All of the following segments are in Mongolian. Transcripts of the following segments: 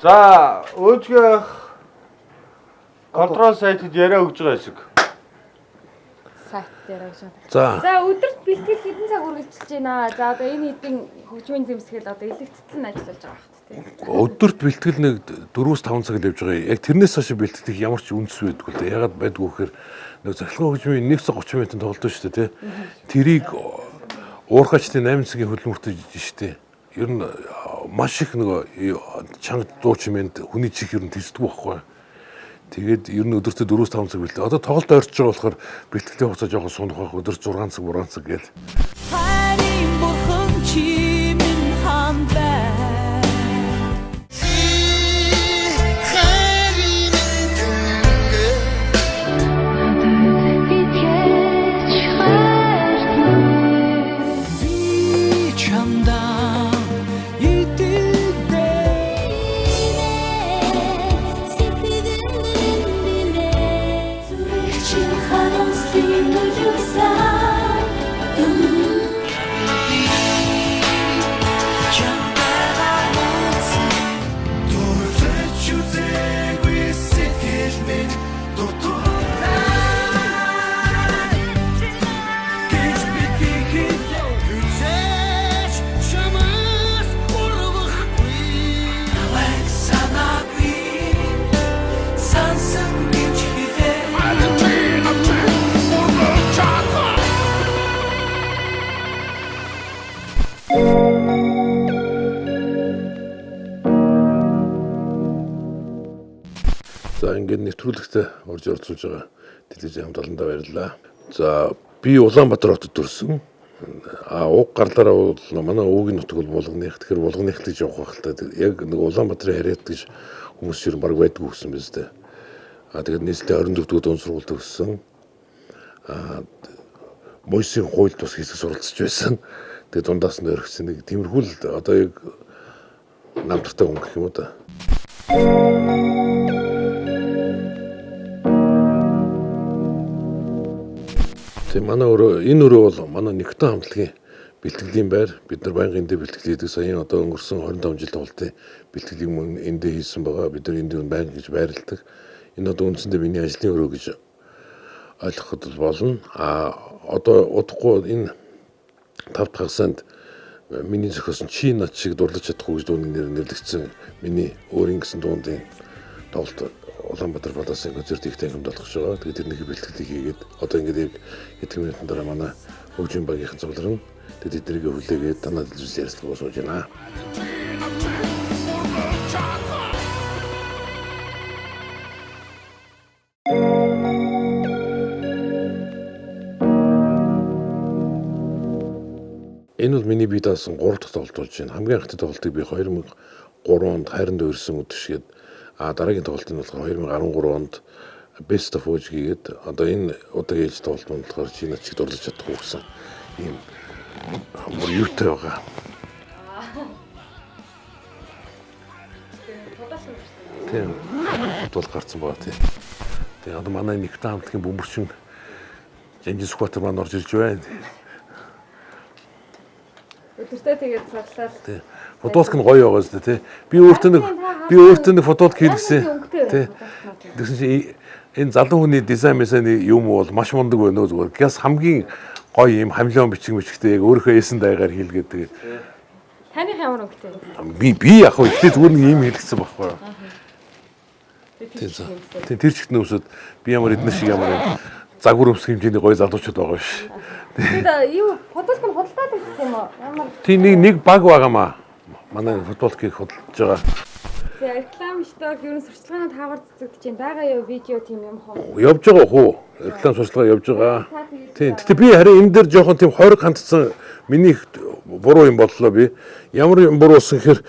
За, өөжгөх контрол сайтад яриа өгж байгаа хэсэг. Сайт дээр гэж байна. За. За, өдөрт бэлтгэл хэдэн цаг үргэлжилж байна? За, одоо энэ хэдийн хөгжмийн зэмсгэл одоо илэгцтэл нь ажиллаж байгаа хэрэг тийм. Өдөрт бэлтгэл нэг 4-5 цаг л явж байгаа. Яг тэрнээс хойш бэлтгэх ямар ч үндэс байдгүй л дээ. Ягаад байдгүй гэхээр нэг цахилгаан хөгжмийн 1 цаг 30 минутын тоглолт шүү дээ, тий. Тэрийг уурхаачдын 8 цагийн хөдөлмөртэй шүү дээ. Ер нь маш их нөгөө чанга дуу чимээнд хүний чих ер нь тэсдэггүй байхгүй. Тэгээд ер нь өдөртөө 4-5 цаг бэлтгэл. Одоо тоглолт ойртож байгаа болохоор бэлтгэлийн хугацаа жоохон сунах байх. Өдөр 6 цаг, 3 цаг гээл. Хайрын бурхан чи минь хаан бай. Би чамдаа итгэдэг. Зүрх чинь харамслын нулимсаа Чамдаа үнсэн. Дурлаж үзээгүй сэтгэл минь дутуутай гэж би хэлээ. Үзээж чамаас урвахгүй. Намайг санаагүй сансан гэж хэлээ. За, ингээд нэвтрүүлэгтээ орж оролцуулж байгаа телевизийн хамт олондоо баярлалаа. За, би Улаанбаатар хотод төрсөн. А уг гарлаараа бол манай өвөгийн нутаг бол Булганых. Тэгэхээр Булганых л гэж явах байх л та. Яг нэг Улаанбаатарын харьяат гэж хүмүүс ер нь баг байдгүй гэсэн биз дээ. А тэгээд нийслэлийн 24 дугаар дунд сургууль төгссөн. А Мойсийн хуульд бас хэсэг суралцж байсан. Тэгээд дундаас нь өргөсөн нэг тиймэрхүү л одоо яг намтартай хүн гэх юм уу да. Тийм, манай өрөө, энэ өрөө бол манай Никтон хамтлагийн бэлтгэлийн байр. Бид нар байнгын эндээ бэлтгэл хийдэг. Саяын одоо өнгөрсөн 25 жил тоглолтын бэлтгэлийг мөн эндээ хийсэн байгаа. Бид нар энд юу байнга гэж байрладаг. Энэ одоо үндсэндээ миний ажлын өрөө гэж ойлгоход бол болно. А одоо удахгүй энэ тав дахь хагасанд миний зохиосон "Чи над шиг дурлаж чадахгүй" гэж дууны нэр нэрлэгдсэн миний өөрийн гэсэн дуундын тоглолт Улаанбаатар Паласын концерт их танхимд болох гэж байгаа. Тэгээд тэрнийхээ бэлтгэлийг хийгээд одоо ингээд яг хэдхэн минутын дараа манай хөгжим багийнхан цугларна. Тэгээд тэднийг хүлээгээд танаа телевиз ярилцлага сууж байна. Энэ бол миний бие даасан 3 дахь тоглолт болж байна. Хамгийн анхны тоглолтыг би 2003 онд хайранд уурсан өдөшгээд, а дараагийн тоглолт нь болохоор 2013 онд Best of Oj хийгээд, одоо энэ удаагийн ээлж тоглолт нь болохоор чи над чиг дурлаж чадахгүй гэсэн ийм бүр юутай байгаа. Тийм. Тул гарцсан байгаа тийм. Тэгээ одоо манай Никтан хамтлагийн бөмбөрчин Жанжин Сүхбаатар маань орж ирж байна. Өдөртөө тэгээд сурлал. Тий. Футболк нь гоё байгаа зү тий. Би өөртөө нэг футболк хийлгэсэн. Тий. Тэгсэн чинь энэ залуу хүний дизайн мэсэний юм бол маш мундаг байна уу зүгээр. Гяс хамгийн гоё юм хамлион бичиг мичгтэй яг өөрийнхөө эсэн даягаар хийлгээд тэгээд Таных ямар өнгөтэй вэ? Би яг хөө ихтэй зүгээр нэг юм хийлгэсэн байхгүй юу. Тийм. Тийм, тэр чигт нөөсөд би ямар эднэр шиг ямар юм загвар өмсөх хэмжээний гоё залуучууд байгаа биш. Тэгээд юу футболк нь худалдаад ирсэн юм уу? Ямар Тийм, нэг баг байгаа маа. Манай футболкийг худалдаж байгаа. За, реклам шток ер нь сурчлагын таагаар цэцэгдэж байна. Байгаа юу видео тийм юм хоо? Явж байгаа хөө. Реклам сурчлагаа явж байгаа. Тийм. Гэтэ би харин энэ дээр жоохон тийм хориг хандсан, миний их буруу юм боллоо би. Ямар юм буруу болсон гэхээр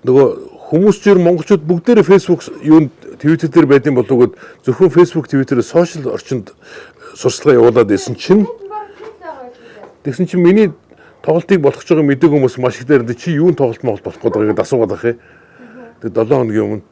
нөгөө хүмүүс ч ер нь монголчууд бүгдээрээ Facebook юунд Twitter дээр байдсан болов уу гэд зөвхөн Facebook, Twitter social орчинд сурчлагаа явуулаад байсан чинь тэгсэн чинь миний тоглолтыг болох гэж байгаа мэдээгүй хүмүүс маш их дээр чи юун тоглолт моголт болох гээд байгааг асуугаад байх юм. Тэгээ 7 хоногийн өмнө.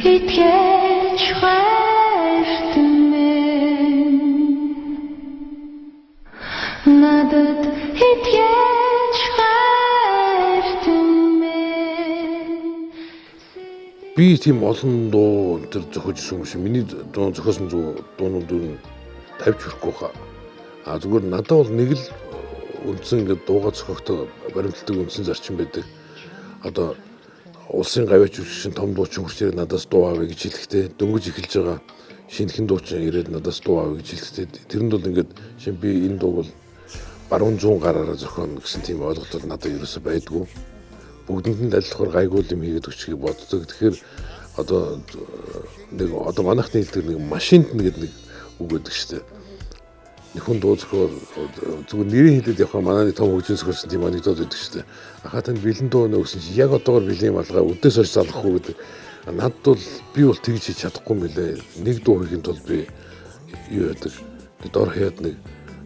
итгэж хайртай минь. Надад итгэж хайртай минь. Би тийм олон дуу энэ төр зохиож ирсэн юм шиг. Миний дуу зохиосон дуунууд нь 50 ч хүрэхгүй хаа. А зүгээр надад бол нэг л үндсэн ингээд дууга зохиогтой баримталдаг үндсэн зарчим байдаг. Одоо улсын гавьяач жүжигчин том дуучин хурц ирээд надаас дуу авъя гэж хэлэхдээ, дөнгөж эхэлж байгаа шинэхэн дуучин ирээд надаас дуу авъя гэж хэлэхдээ, тэрэнд бол ингээд шин би энэ дууг бол баруун зүүн гараараа зохионо гэсэн тийм ойлголт бол надад ерөөсөй байдгүй. Бүгдэнд нь адилхаар гайгүй юм хийгээд өгчихийг боддог. Тэгэхээр одоо нэг одоо манайхны хэлдэг нэг машинд нэгэд нэг үг өгдөг шүү дээ. Нэг хүн дуу зохиол зүгээр нэрийн хэлээд явхаа манай нэг том хөгжин зохиолсон тийм анекдот өгдөг шүү дээ. Ахаа танд бэлэн дуу нөө гэсэн чи яг одоогор бэлэн юм алгаа өдөөс хойш залгахгүй гэдэг. Надад бол би бол тэгж хийж чадахгүй мөлий. Нэг дуу хийхин тулд би юу яадаг. Дор хаяад нэг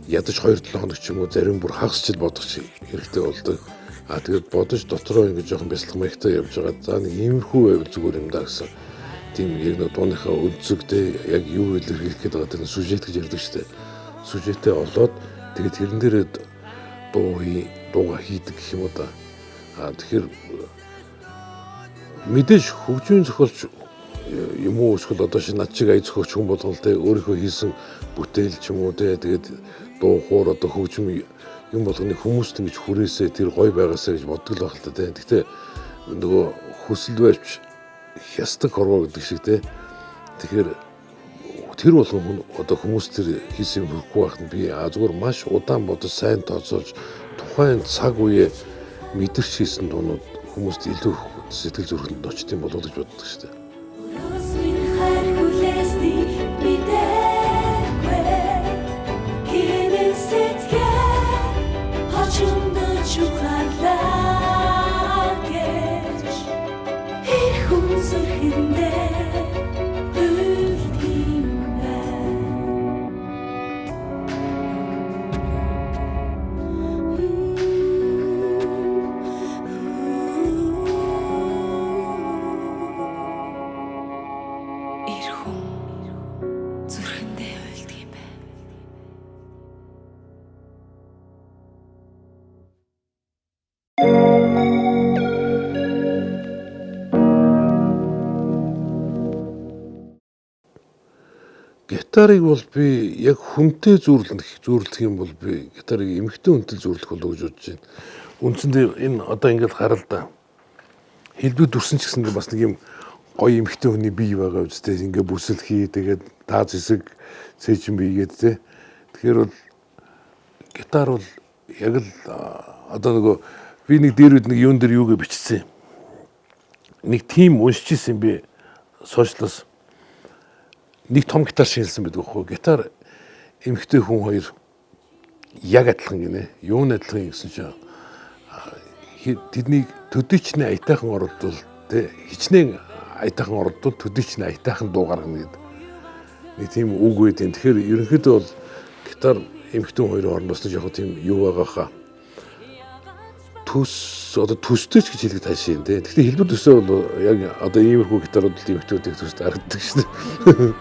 ядаж 2-7 хоног ч юм уу зарим бүр хагас жил бодох хэрэгтэй болдог. А тэгээд бодож дотроо ингэж жоохон бяцлах маягтай явж байгаа. За нэг иймэрхүү байвал зүгээр юм да гэсэн. Тийм яг нэг дууныхаа өнцөг те яг юу илэрхийлэх гээд байгаа тэр сюжет гэж ярьдаг шүү дээ. Сюжетээ олоод тэгээд тэрэн дээрээ дууга хийдэг гэх юм уу да. А тэгэхээр мэдээж хөгжмийн зохиолч юм уу эсвэл одоо шинэ над чиг ая зохиолч хүн болгон л те өөрийнхөө хийсэн бүтээл ч юм уу те тэгээд дуу хуур одоо хөгжим юм болгоны хүмүүст ингэж хүрээсээ тэр гоё байгаасаа гэж боддог л байх л та те. Гэхдээ нөгөө хүсэл барьж хястаг хорвоо гэдэг шиг те. Тэгэхээр тэр болгон хүн одоо хүмүүс тэр хийсэн юм хэрэггүй байх нь би зүгээр маш удаан бодож сайн тооцоолж тухайн цаг үеэ мэдэрч хийсэн дуунууд хүмүүст илүү сэтгэл зүрхэнд очт юм болов уу гэж боддог шүү дээ. Өрөөс минь хайр хүлээснийг мэдээгүй. Хинэн сэтгэл хожимдож ухаарлаа гэж. Эр хүн зүрхэндээ үлдэх юм байна. Эр хүн зүрхэндээ уйлдаг юм байна. Гитарыг бол би яг хүнтэй зүүрлэх юм бол би гитарыг эмэгтэй хүнтэй зүүрлэх болов гэж бодож байна. Үндсэндээ энэ одоо ингээд харал да. Хэлбэр дүрсэн ч гэсэн бас нэг юм гоё эмэгтэй хүний бие байгаа үстэй ингээд бүсэлхий тэгээд тааз хэсэг цээжин бие гээд те. Тэгэхээр бол гитар бол яг л одоо нөгөө би нэг дээр үед нэг юун дээр юугээ бичсэн. Нэг тим уншиж исэн би сошиалос нэг том гитар шинэлсэн байдаг байхгүй. Гитар эмэгтэй хүн хоёр яг адилхан гинэ. Юу нь адилхан гэсэн чинь тэднийг төдийчний аятайхан оролдвол тэ хичнээн аятайхан оролдвол төдийчний аятайхан дуу гаргана гэдэг. Нэг тийм үг байд юм. Тэгэхээр ерөнхийдөө бол гитар эмэгтэй хүн хоёрын хооронд бас нэг жоохон тийм юу байгаа хаа. Төс одоо төстэй ч гэж хэлэх таашаа юм те. Гэхдээ хэлбэр төсөө бол яг одоо иймэрхүү гитарууд л эмэгтэйүүдийг төсөд харагддаг шүү дээ.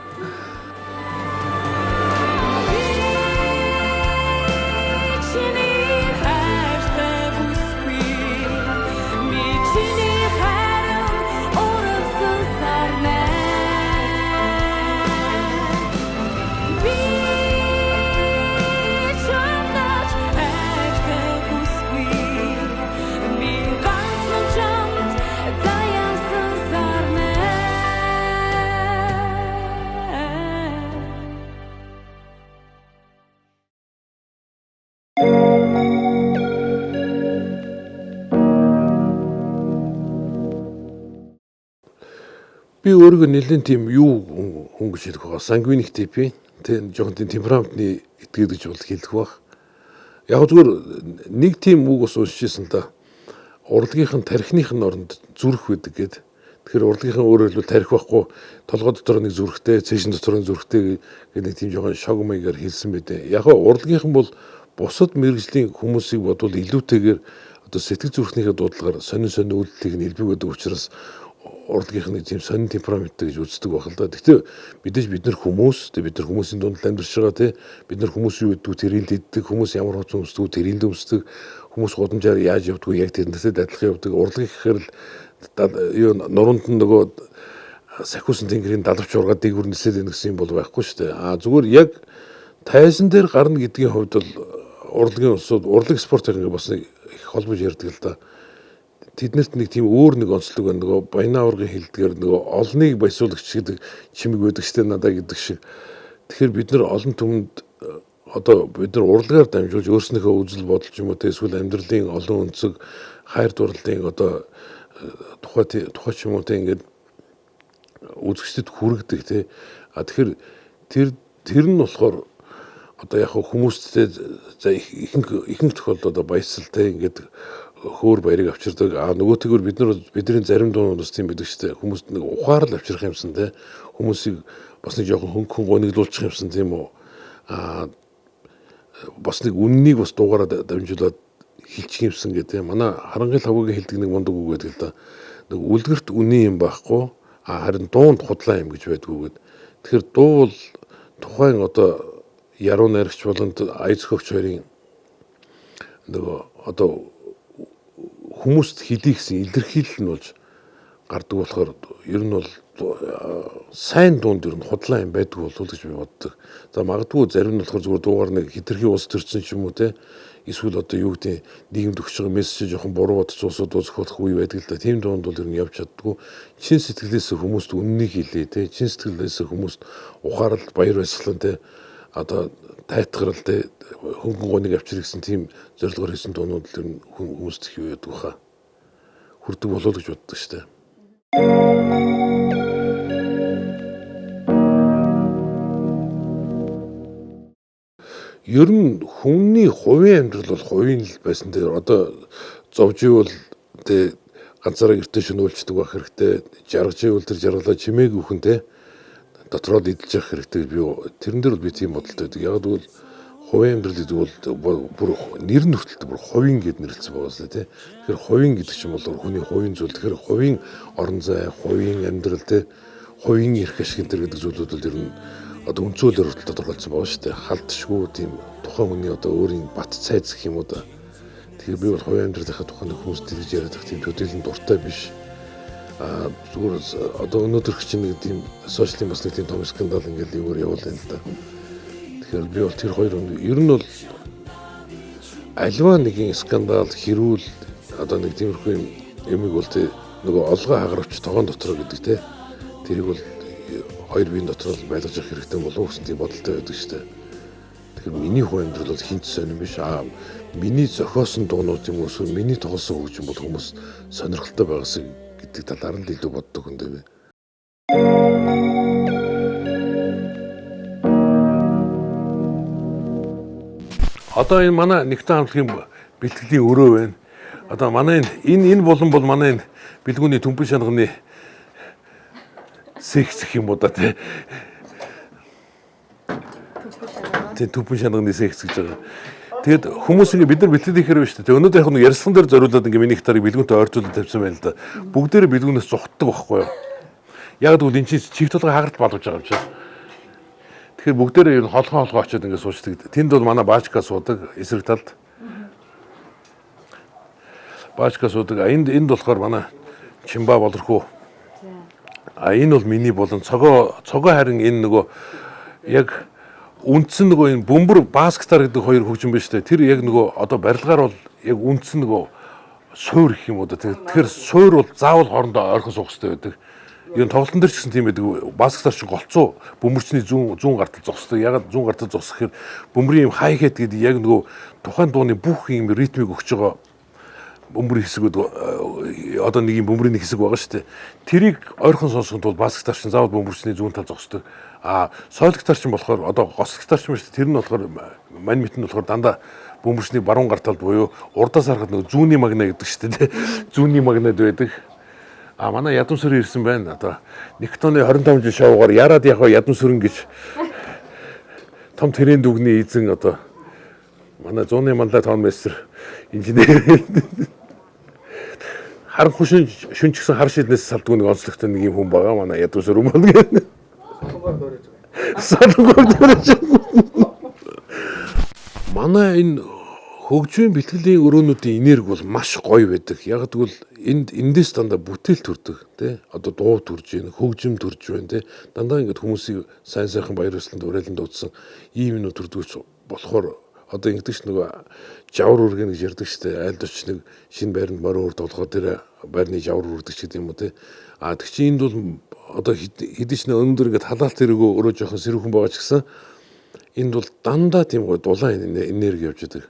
Чиний хайртай бүсгүй би чиний хайранд урагсан сарнай. Би чамдаж хайртай бүсгүй би ганцхан чамд заяасан сарнай. Би өөрийгөө нэлээд тийм юу хүн гэж хэлэх байгаа. Сангвиник типийн тэ жоохон тийм темпераментны этгээд гэж бол хэлэх байх. Яг зүгээр нэг тийм үг бас уншижсэн л да. Урлагийнх нь тархиных нь оронд зүрх байдаг гэд. Тэгэхээр урлагийнхан өөрөөр хэлбэл тархи байхгүй толгой дотор нэг зүрхтэй, цээжин дотор нэг зүрхтэй гэдэг нэг тийм жоохон шог маягаар хэлсэн байдээ. Яг урлагийнхан бол бусад мэргэжлийн хүмүүсийг бодвол илүүтэйгээр одоо сэтгэл зүрхнийхээ дуудлагаар сонин сонин үйлдэлийг нь илбэг байдаг учраас урлагийнх нэг тийм сонин темпераменттэй гэж үздэг байх л да. Гэхдээ мэдээж бид нар хүмүүс, бид нар хүмүүсийн дунд л амьдарч байгаа тий. Бид нар хүмүүс юу гэдгүү тэрийг л иддэг, хүмүүс ямар хувцас өмсдөг тэрийг л өмсдөг, хүмүүс гудамжаар яаж явдгүү яг тэрнээсээ адилхан явдаг. Урлаг гэхээр л юу нуруунд нь нөгөө сахиусан тэнгэрийн далавч ургаад дээгүүр нисээд байна гэсэн юм бол байхгүй шүү дээ. А зүгээр яг тайзан дээр гарна гэдгийн хувьд бол урлагийн улсууд урлаг спортыг ингээ бас нэг их холбож ярьдаг л да. Тэднэрт нэг тийм өөр нэг онцлог байна. Нөгөө Баян аваргын хэлдгээр нөгөө олныг баясуулагч гэдэг чимэг байдаг штэ надаа гэдэг шиг. Тэгэхээр бид нар олон түмэнд одоо бид нар урлагаар дамжуулж өөрснийхөө үзэл бодол ч юм уу те эсвэл амьдралын олон өнцөг хайр дурлалын одоо тухай тухай ч юм уу те ингээд үзэгчдэд хүргэдэг те. А тэгэхээр тэр нь болохоор одоо яг хүмүүстэй за ихэнх тохиолдолд одоо баясгал те ингээд хөөр баярыг авчирдаг. А нөгөөтэйгөр бид нар бидний зарим дуунууд бас тийм байдаг шүү дээ. Хүмүүст нэг ухаарл авчрах юмсан те. Хүмүүсийг бас нэг жоохон хөнгөн гониглуулчих юмсан тийм үү. А бас нэг үннийг бас дуугараа дамжуулаад хэлчих юмсан гэдэг. Манай Харангуй лавгагийн хэлдэг нэг мундаг үг байдаг л да. Нэг үлгэрт үнийн юм байхгүй. А харин дуунд худлаа юм гэж байдгүй гэд. Тэгэхээр дуу бол тухайн одоо яруу найрагч болон ая зохиогч хоёрын нөгөө одоо хүмүүст хэлий гэсэн илэрхийлэл нь болж гардаг болохоор ер нь бол сайн дуунд ер нь худлаа юм байдаг болов уу гэж би боддог. За магадгүй зарим нь болохоор зүгээр дуугаар нэг хитрхи улс төрсөн ч юм уу те эсвэл одоо юу гэдэг нийгэмд өгч байгаа мессеж жоохон буруу бодож уусууд дуу зохиолох үе байдаг л да. Тийм дуунд бол ер нь явж чаддгүй. Чин сэтгэлээс хүмүүст үннийг хэлээ те. Чин сэтгэлээс хүмүүст ухаарал баяр баясгалан те одоо тайтгарал те хөнгөн гоныг авчир гэсэн тийм зорилгоор хийсэн дуунууд л ер нь хүмүүст их юу яадаг хаа. Хүрдэг болов уу гэж боддог штэ. Ер нь хүний хувийн амьдрал бол хувийн л байсан дээр одоо зовж ивэл тэ ганцаараа гэртээ шөнөөлчдөг байх хэрэгтэй, жаргаж ивэл тэр жаргалаа чимээгүй хүн тэ дотроо л эдэлж явах хэрэгтэй би тэрэн дээр бол би тийм бодолтой байдаг. Яг гэвэл хувийн амьдрал гэдэг бол бүр нэр нь хүртэл бүр хувийн гэд нэрлэсэн байгаа сте тэ. Тэгэхээр хувийн гэдэг чинь бол хүний хувийн зүйл. Тэгэхээр хувийн орон зай, хувийн амьдрал тэ хувийн эрх ашиг энэ гэдэг зүйлүүд бол ер нь одоо үндсүүлэр хүртэл тодорхойлсон байгаа шүү дээ. Халдшгүй тийм тухайн хүний одоо өөрийн бат цайз гэх юм уу да. Тэгэхээр би бол хувийн амьдралынхаа тухайн хүмүүс тэгж яриад байх тийм төдийлөн дуртай биш. А зүгээр одоо өнөөдөр чинь нэг тийм сошиалын бас нэг тийм том скандал ингээл юугаар явуулна л да. Тэгэхээр би бол тэр хоёр ер нь бол альва нэгin скандал хэрүүл одоо нэг тиймэрхүү юм юмыг бол тэ нөгөө олгой хагаравч тогоон дотор гэдэг те тэрийг бол хоёр биеийн дотор л байлгаж явах хэрэгтэй болов уу гэсэн тийм бодолтой байдаг шүү дээ. Тэгэхээр миний хувийн амьдрал бол хинт сонирн биш. Аа миний зохиосон дуунууд юм уу эсвэл миний тоглосон хөгжим бол хүмүүс сонирхолтой байгаасаа гэдэг талаар нь илүү боддог хүн дээ би. Одоо энэ манай Нэгтэн хамтлагийн бэлтгэлийн өрөө байна. Одоо манай энэ болон бол манай энэ бэлгүүний төмпөн шанганы секс гэх юм уу да тий. Тийм төмпөн шанганы секс гэж байгаа. Тэгэд хүмүүс ингээ бид нар бэлтгэл хийхээр байна шүү дээ. Өнөөдөр яг нэг ярьсан дээр зориулаад ингээ миний гитарыг бэлгүүнтэй ойртуулаад тавьсан байна л да. Бүгдээрээ бэлгүүнээс зугтдаг байхгүй юу? Яг тэгвэл эн чинь чих толгой хагарт балвж байгаа юм чинь. Тэгэхээр бүгдээрээ ер нь холгон холгоо очиод ингээ суучдаг. Тэнд бол манай баачка суудаг эсрэг талд. Баачка суудаг. Энд болохоор манай Чимба болорхуу. А энэ бол миний болон цогоо харин энэ нөгөө яг үндсэн нөгөө энэ бөмбөр бас гитар гэдэг хоёр хөгжим байна шүү дээ. Тэр яг нөгөө одоо барилгаар бол яг үндсэн нөгөө суур гэх юм уу да. Тэгэхээр суур бол заавал хоорондоо ойрхон суух хэрэгтэй байдаг. Ер нь тоглолтын дээр ч гэсэн тийм байдаг. Бас гитар чинь голцоо бөмбөрчний зүүн гартал зогсдог. Ягаад зүүн гартал зогсох гэхээр бөмбөрийн юм хай хэт гэдэг яг нөгөө тухайн дууны бүх юм ритмийг өгч байгаа бөмбөрийн хэсэг одоо нэг юм бөмбөрийн хэсэг байгаа шүү дээ. Тэрийг ойрхон сонсохын тулд бас гитар чинь заавал бөмбөрчний зүүн тал зогсдог. А соёл гитар чинь болохоор одоо гос гитар чинь шүү дээ. Тэр нь болохоор мань мэт нь болохоор дандаа бөмбөрчний баруун гар талд буюу урдаас харахад нөгөө зүүнний магна гэдэг шүү дээ. Зүүнний магнад байдаг. А манай Ядамсүрэн ирсэн байна. Одоо Никтоны 25 жил шоугаар яраад яг Ядамсүрэн гэж том тэрэн дүгний эзэн одоо манай зууны манлай тоон мастер инженер Харанхуй шүн ч гэсэн хар шиднээс салдгүй нэг онцлогтой нэг юм хүн байгаа манай ядуу сөрөм бол гэнэ. Солонгоор дөрөж. Манай энэ хөгжмийн бэлтгэлийн өрөөнүүдийн энерги бол маш гоё байдаг. Яг тэгвэл энд эндээс дандаа бүтээл төрдөг тий. Одоо дуу төрж байна, хөгжим төрж байна тий. Дандаа ингээд хүмүүсийг сайн сайхан баяр ёслолд уриалан дуудсан ийм юмнууд төрдөг болохоор одоо ингэдэг ш нөгөө жавар үргэн гэж ярьдаг штэ. Айлд очиж нэг шинэ байранд морин үр толгой дээр байрны жавар үрдэг ч гэдэг юм уу тий. А тэг чи энд бол одоо хэдий ч нэ өндөр ингээд халаалт тэрэгөө өөрөө жоохон сэрүүхэн байгаа ч гэсэн энд бол дандаа тийм гоё дулаан энерги явж идэг.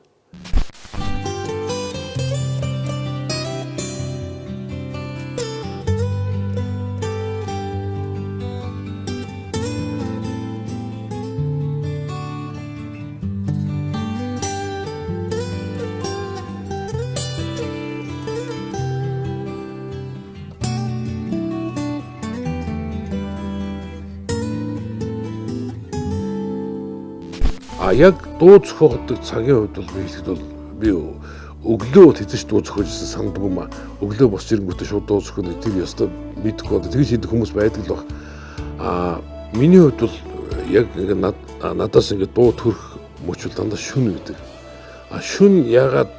А яг дуу зохиодог цагийн хувьд бол би хэлэхэд бол би өглөө бол хэзээ ч дуу зохиож ирсэн сандгүй маа. Өглөө босч ирэнгүүтээ шууд дуу зохионо тэр ёстой мэдэхгүй одоо тэгж хийдэг хүмүүс байдаг л баг. А миний хувьд бол яг ингээд надаас ингээд дуу төрөх мөч бол дандаа шүн гэдэг. А шүн яагаад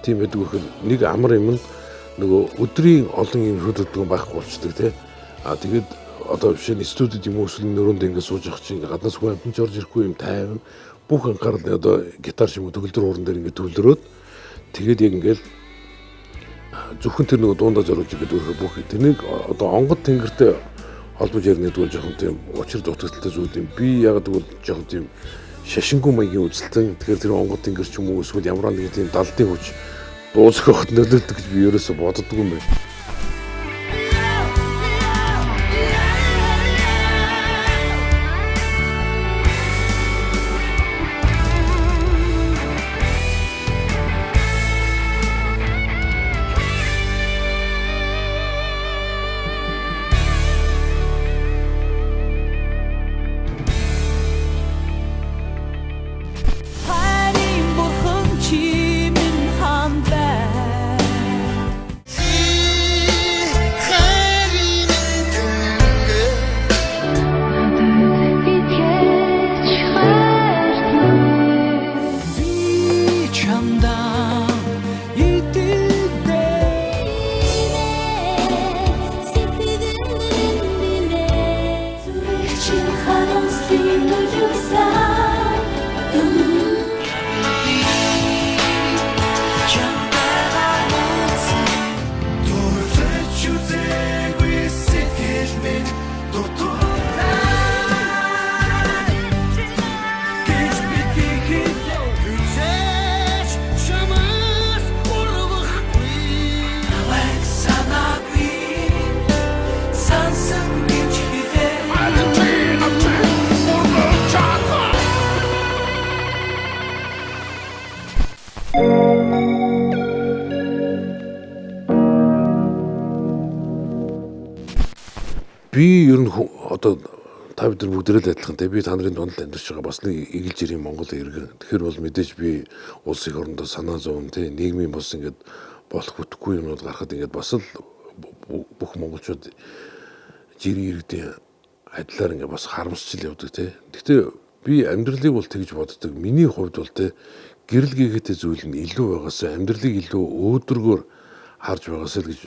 тийм байдаг вэ гэхээр нэг амар юм нь нөгөө өдрийн олон юм хөдөлгөөн байхгүй болчдөг тий. А тэгээд одоо жишээ нь студид юм уу эсвэл нөрөөнд ингээд сууж явах чинь ингээд гаднаас хүн амтан ч орж ирэхгүй юм тайван бүх анхаарал нь одоо гитар ч юм уу төгөлдөр хууран дээр ингээд төвлөрөөд тэгээд яг ингээд зөвхөн тэр нөгөө дуундаа зориулж ингээд өөрөө бүх тэрнийг одоо онгод тэнгэртэй холбож ярина гэдэг бол жоохон тийм учир дутагдaltaй зүйл юм. Би яг тэгвэл жоохон тийм шашингүй маягийн үзэлтэн тэгэхээр тэр онгод тэнгэр ч юм уу эсвэл ямар нэгэн тийм далдын хүч дуу зохиоход нөлөөлдөг гэж би ерөөсө боддоггүй юм байна. Хайрын бурхан чи минь хаан бай. Хайрын тэнгэр Би чамдаа итгэдэг. Зүрх чинь харамслын нулимсаа. Чамдаа үзэн Дурлаж үзээгүй сэтгэл минь дутуутай гэж би тэгэхэд хизээж чамаас урвахгүй. Намайг санаагүй сансан гэж хэлээ. Би ер нь одоо та бид нар бүгдээрээ л адилхан те би та нарын дунд л амьдарч байгаа бас нэг эгэл жирийн Монгол иргэн. Тэгэхээр бол мэдээж би улс их орондоо санаа зовно те нийгмийн бос ингээд болох бүтэхгүй юмнууд гарахад ингээд бас л бүх монголчууд жирийн иргэдийн адилаар ингээд бас харамсч л явдаг те. Гэхдээ би амьдралыг бол тэгж боддог. Миний хувьд бол те гэрэл гэгээтэй зүйл нь илүү байгаасаа амьдралыг илүү өөдрөгөөр харж байгаасаа л гэж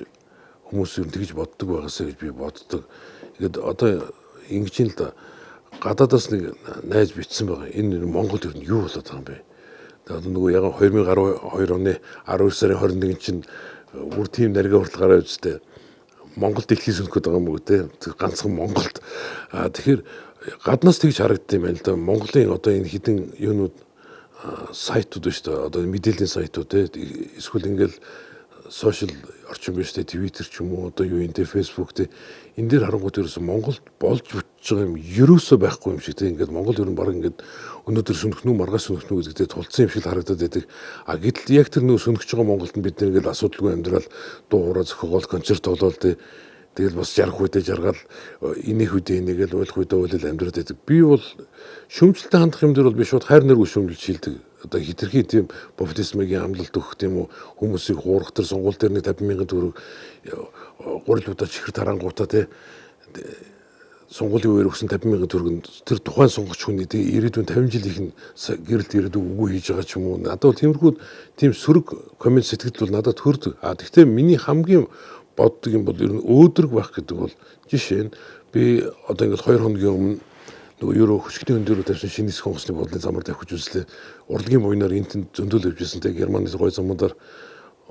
хүмүүс ер нь тэгж боддог байгаасаа гэж би боддог. Тэгээд одоо ингэж юм л да гадаадаас нэг найз бичсэн байгаа. Энэ Монголд ер нь юу болоод байгаа юм бэ? Тэгээд одоо нөгөө яг 2012 оны 12 сарын 21-нд чинь бүр тийм нарийн хүртэл гараа үстэй. Монгол дэлхий сөнөхөд байгаа юм уу те? Ганцхан Монголд. А тэгэхээр гаднаас тэгж харагдсан юм байна л да. Монголын одоо энэ хідэн юунууд сайтууд байна шүү дээ. Одоо мэдээллийн сайтууд те. Эсвэл ингээл сошиал орчин биш те Twitter ч юм уу одоо юу энэ те Facebook те энэ дээр харангуут ерөөсө Монголд болж бүтэж байгаа юм ерөөсөө байхгүй юм шиг те ингээд Монгол ер нь баг ингээд өнөөдөр сөнөх нү маргааш сөнөх нү гэдэгтээ тулцсан юм шиг л харагдаад байдаг. А гэтэл яг тэр нөө сөнөхж байгаа Монголд нь бид нэг ингээл асуудалгүй амьдрал дуу хураа зохиогоол концерт тоглоол те тэгэл бас жаргах үедээ жаргал инех үедээ инээгээл уйлах үедээ уйлал амьдраад байдаг. Би бол шүмжлэлтэй хандах юм дээр бол би шууд хайр нэргүй шүмжилж шилдэг. Одоо хитрхи тийм популизмын амлалт өгөх тийм үү, хүмүүсийг хуурах тэр сонгуул дээр нэг 50,000 төгрөг гурил удаа чихэр тарангуудаа те сонгуулийн үеэр өгсөн 50,000 төгрөг нь тэр тухайн сонгогч хүний те ирээдүйн 50 жилийнх нь гэрэлт ирээдүйг үгүй хийж байгаа ч юм уу. Надад бол тиймэрхүү тийм сөрөг коммент сэтгэл бол надад төрдөг. А тэгтээ миний хамгийн боддог юм бол ер нь өөдрөг байх гэдэг бол жишээ нь би одоо ингээд 2 хоногийн өмнө нөгөө евро хөшигтэй өндөр рүү тавьсан шинэ нисэх онгоцны буудлын замаар давхиж үзлээ. Урлагийн буйнаар энэ тэнд зөндөл явж ирсэн те Германы гой замуудаар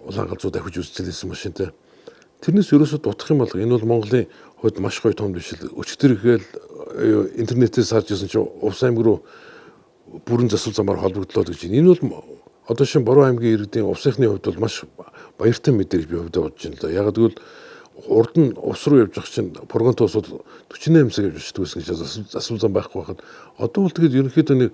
улаан галзуу давхиж үзчихлээсэн машинтай. Тэрнээс ерөөсөө дутах юм бол энэ бол Монголын хувьд маш гоё том биш л. Өчигдөр игээл интернетээс харж ирсэн чинь Увс аймаг руу бүрэн засвар замаар холбогдлоо гэж. Энэ бол одоо шин Бороо аймгийн иргэдийн увсынхны хувьд бол маш баяртай мэдээ гэж би хувьдаа бодож байна л да. Яг гэвэл урд нь увс руу явж байгаа чинь Пургант улсууд 48 цаг явж очдөг байсан гэж засвар зам байхгүй байхад одоо бол тэгээд ерөнхийдөө нэг